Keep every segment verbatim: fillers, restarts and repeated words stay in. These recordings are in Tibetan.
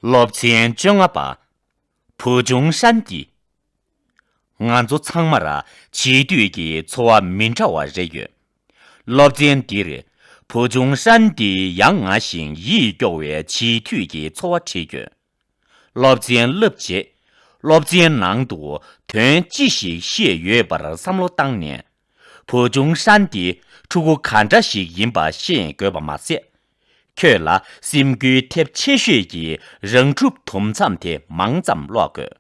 སློབ་ཚན་བཅོ་ལྔ་པ། བུ་ཆུང་ཧྲན་ཏི། ང་ཚོ་ཚང་མར་བྱིས་དུས་ཀྱི་ཚོར་བ་མི་འདྲ་བ་རེ་ཡོད། སློབ་ཚན་འདིར་བུ་ཆུང་ཧྲན་ཏིས་ཡ་ང་བཞིན་ཡིད་སྐྱོ་བའི་བྱིས་དུས་ཀྱི་ཚོར་བ་བྲིས་ཡོད། སློབ་ཚན་བསླབས་རྗེས། སློབ་ཚན་ནང་དུ་དོན་ཅི་ཞིག་བཤད་ཡོད་པར་བསམ་བློ་བཏང་ནས། བུ་ཆུང་ཧྲན་ཏི་ཕྲུ་གུ་ག་འདྲ་ཞིག་ཡིན་པ་ཤེས་དགོས་པ་མ་ཟད། ཁྱོད་ལ་སེམས་འགུལ་ཐེབས་ཆེ་ཤོས་ཀྱི་རང་གྲུབ་དུམ་མཚམས་དེ་མང་ཙམ་ཀློག་དགོས།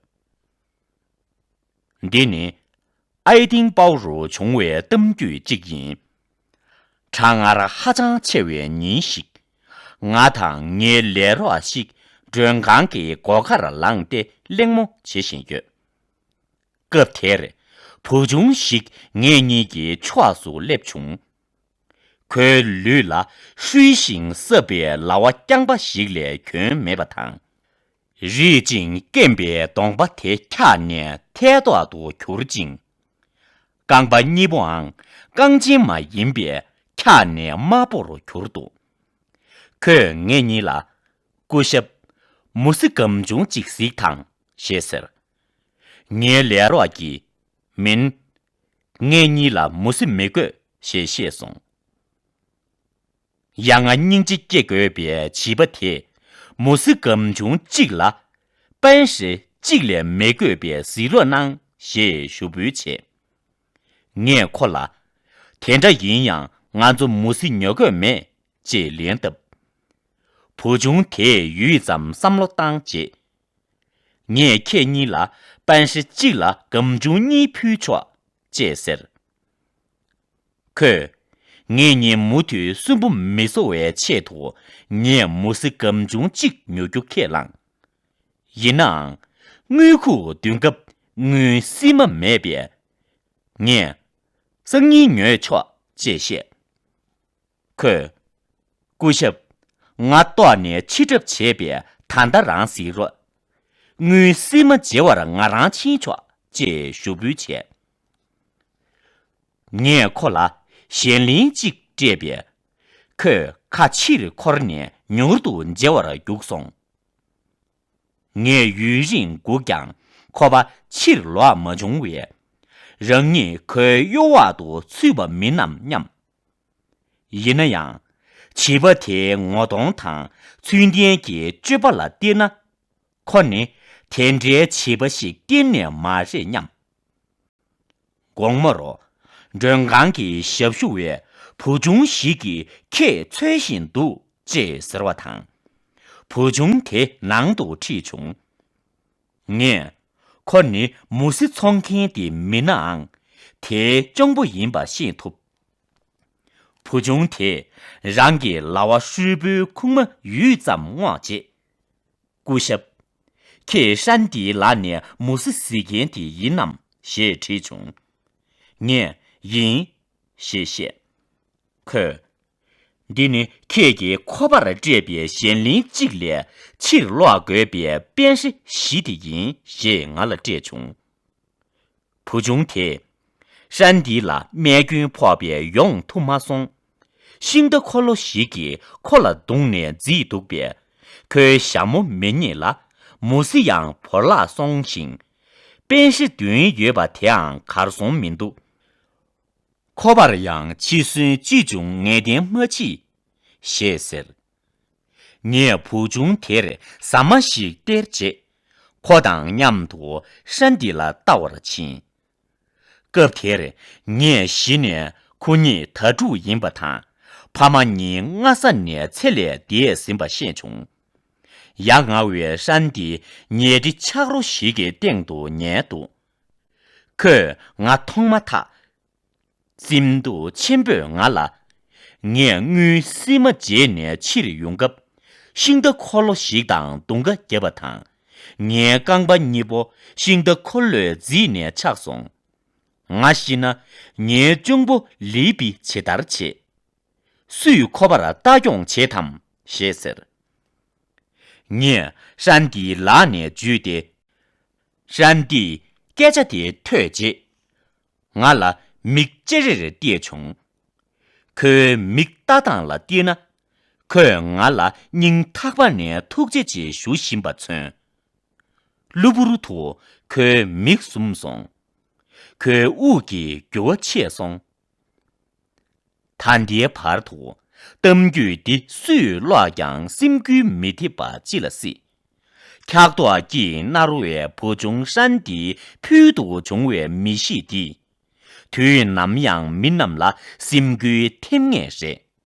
འདི་ནི་ཨའི་ཏིང་པའོ་རུ་བྱུང་བའི་གཏམ་རྒྱུད་ཅིག་ཡིན། གྲང་ངར་ཧ་ཅང་ཆེ་བའི་ཉིན་ཞིག་ང་དང་ངའི་ལས་རོགས་ཤིག་མགྲོན་ཁང་གི་སྒོ་ཁར་ལངས་ཏེ་གླེང་མོ་བྱེད་བཞིན་ཡོད། སྐབས་དེར་བུ་ཆུང་ཞིག་ངེད་གཉིས་ཀྱི་ཕྱོགས་སུ་སླེབས་བྱུང་། ཁོའི་ལུས་ལ་ཧྲུལ་ཞིང་སྲབ་པའི་ལྭ་བ་རྐྱང་པ་ཞིག་ལས་གྱོན་མེད་པ་དང་། རིད་ཅིང་སྐེམ་པའི་གདོང་པ་དེ་འཁྱག་ནས་ཐལ་ཏོག་ཏུ་གྱུར་ཅིང་། རྐང་པ་གཉིས་པོའང་རྐང་རྗེན་མ་ཡིན་པས་འཁྱག་ནས་དམར་པོར་གྱུར་འདུག་ཁོས་ངེད་གཉིས་ལ། སྐུ་ཞབས། མུ་ཟི་སྒམ་ཆུང་གཅིག་གཟིགས་དང་ཞེས་ཟེར། ངའི་ལས་རོགས་ཀྱིས། མིན། ངེད་གཉིས་ལ་མུ་ཟི་མི་དགོས་ཞེས་བཤད་སོང་། ཡ་ང་སྙིང་རྗེ་སྐྱེ་དགོས་པའི་བྱིས་པ་དེས་མུ་ཟི་སྒམ་ཆུང་གཅིག་ལ་པན་ཧྲི་གཅིག་ལས་མི་དགོས་པའི་གཟིགས་རོགས་གནང་ཞེས་ཞུ་འབུལ་བྱས། ངས་ཁོ་ལ། དེ་འདྲ་ཡིན་ཡང་ང་ཚོ་མུ་ཟི་ཉོ་དགོས་མེད་ཅེས་ལན་བཏབ། བུ་ཆུང་དེས་ཡུད་ཙམ་བསམ་བློ་བཏང་རྗེས། ངས་ཁྱེད་གཉིས་ལ་པན་ཧྲི་གཅིག་ལ་སྒམ་ཆུང་གཉིས་ཕུལ་ཆོག་ཅེས་ཟེར། ཁོས། ངེད་གཉིས་མུ་མཐུད་སུན་པོ་མི་བཟོ་བའི་ཆེད་དུ་ངས་མུ་ཟི་སྒམ་ཆུང་གཅིག་ཉོ་རྒྱུ་ཁས་བླངས། ཡིན་ནའང་། དངུལ་ཁུག་འདོན་སྐབས་དངུལ་བསིལ་མ་མེད་པས། ངས། སང་ཉིན་ཉོས་ཆོག་ཅེས་བཤད། ཁོས། སྐུ་ཞབས། ང་ལྟོགས་ནས་འཆི་གྲབས་བྱས་པས་ད་ལྟ་རང་གཟིགས་རོགས། དངུལ་བསིལ་མ་བརྗེ་བར་ང་རང་ཕྱིན་ཆོག་ཅེས་ཞུ་འབུལ་བྱས། ངས་ཁོ་ལ་ཞལ་ལན་གཅིག་སྤྲད་པས། ཁོས་ཁ་ཕྱིར་འཁོར་ནས་མྱུར་དུ་མཇལ་བར་རྒྱུགས་སོང་། ངས་ཡུན་རིང་སྒུག་ཀྱང་ཁོ་པ་ཕྱིར་ལོག་མ་བྱུང་བས། རང་ཉིད་ཁོའི་གཡོ་འོག་ཏུ་ཚུད་པ་མིན་ནམ་སྙམ། ཡིན་ན་ཡང་། བྱིས་པ་དེའི་ངོ་གདོང་དང་ཚུལ་ལྡན་གྱི་སྤྱོད་པ་ལ་བལྟས་ན། ཁོ་ནི་དེ་འདྲའི་བྱིས་པ་ཞིག་གཏན་ནས་མ་རེད་སྙམ། དགོང་མོར། མགྲོན་ཁང་གི་ཞབས་ཞུ་བས་བུ་ཆུང་ཞིག་གིས་ཁྱེད་འཚོལ་བཞིན་འདུག་ཅེས་ཟེར་བ་དང་། བུ་ཆུང་དེ་ནང་དུ་ཁྲིད་བྱུང་། ངས། ཁོ་ནི་མུ་ཟི་འཚོང་མཁན་དེ་མིན་ནའང་། དེའི་གཅུང་པོ་ཡིན་པ་ཤེས་ཐུབ། བུ་ཆུང་དེས་རང་གི་ལྭ་བ་ཧྲུལ་པོའི་ཁུག་མ་ཡུད་ཙམ་བསྔོགས་རྗེས། སྐུ་ཞབས། ཁྱེད་ཧྲན་ཏིའི་ལག་ནས་མུ་ཟི་གཟིགས་མཁན་དེ་ཡིན་ནམ་ཞེས་དྲིས་བྱུང་། ངས། ཡིན། ཞེས་བཤད། ཁོས། འདི་ནི་ཁྱེད་ཀྱིས་ཁོ་པར་སྤྲད་པའི་ཞལ་ལན་གཅིག་ལས་ཕྱིར་སློག་དགོས་པའི་པན་ཧྲི་བཞི་དེ་ཡིན་ཞེས་ང་ལ་སྤྲད་བྱུང་། བུ་ཆུང་དེས། ཧྲན་ཏི་ལ་རྨས་སྐྱོན་ཕོག་པས་ཡོང་ཐུབ་མ་སོང་། ཤིང་རྟ་འཁོར་ལོ་ཞིག་གིས་ཁོ་ལ་བརྡུངས་ནས་བརྫིས་འདུག་པས། ཁོའི་ཞྭ་མོ་མེ་མཉེད་ལ་མུ་ཟི་ཡང་བོར་བརླག་སོང་ཞིང་། པན་ཧྲི་འདོན་ཡོད་པ་དེའང་གར་སོང་མི་འདུག་ཁོ་པར་ཡང་འཆི་གསོན་ཅི་བྱུང་ངེས་གཏན་མ་མཆིས། ཞེས་ཟེར། ངས་བུ་ཆུང་དེར་ཟ་མ་ཞིག་སྟེར་རྗེས། ཁོ་དང་མཉམ་དུ་ཧྲན་ཏི་ལ་ལྟ་བར་ཕྱིན། སྐབས་དེར་ངས་གཞི་ནས་ཁོ་གཉིས་དྭ་ཕྲུག་ཡིན་པ་དང་། ཕ་མ་གཉིས་སྔ་ས་ནས་ཚེ་ལས་འདས་ཟིན་པ་ཤེས་བྱུང་། ཡ་ང་བའི་ཧྲན་ཏི་ཉལ་ཁྲི་ཆག་རོ་ཞིག་གི་སྟེང་དུ་ཉལ་འདུག་ཁོས་ང་མཐོང་མ་ཐག་རྩིབས་མདོག་ཆེན་པོས་ང་ལ། ངས་དངུལ་བསིལ་མ་བརྗེས་ནས་ཕྱིར་ཡོང་སྐབས། ཤིང་རྟ་འཁོར་ལོ་ཞིག་དང་རྡུང་ཁ་བརྒྱབ་པ་དང་། ངའི་རྐང་པ་གཉིས་པོ་ཤིང་རྟ་འཁོར་ལོས་བརྫིས་ནས་ཆག་སོང་། ང་ཤི་ན་ངའི་གཅུང་པོ་ལི་པི་ཇི་ལྟར་བྱེད། སུས་ཁོ་པར་ལྟ་སྐྱོང་བྱེད་དམ་ཞེས་ཟེར། ངས་ཧྲན་ཏིའི་ལག་ནས་འཇུས་ཏེ། ཧྲན་ཏིས་སྐད་ཆ་དེ་ཐོས་རྗེས། ང་ལ་མིག་ཅེ་རེར་བལྟས་བྱུང་། ཁོའི་མིག་ལྟ་སྟངས་ལ་བལྟས་ན། ཁོས་ང་ལ་སྙིང་ཐག་པ་ནས་ཐུགས་རྗེ་ཆེ་ཞུ་བཞིན་པ་མཚོན། གློ་བུར་དུ་ཁོའི་མིག་ཟུམ་སོང་། ཁོའི་དབུགས་ཀྱི་རྒྱུ་བ་ཆད་སོང་། ད་ལྟའི་བར་དུ་གཏམ་རྒྱུད་འདི་སུས་ཀློག་ཀྱང་སེམས་འགུལ་མི་ཐེབས་པ་ཅི་ལ་སྲིད། འཁྱག་ལྟོགས་ཀྱིས་མནར་བའི་བུ་ཆུང་ཧྲན་ཏིའི་ཕུལ་དུ་བྱུང་བའི་མི་གཤིས་འདིས། དུས་ནམ་ཡང་མི་རྣམས་ལ་སེམས་འགུལ་ཐེབས་ངེས་རེད།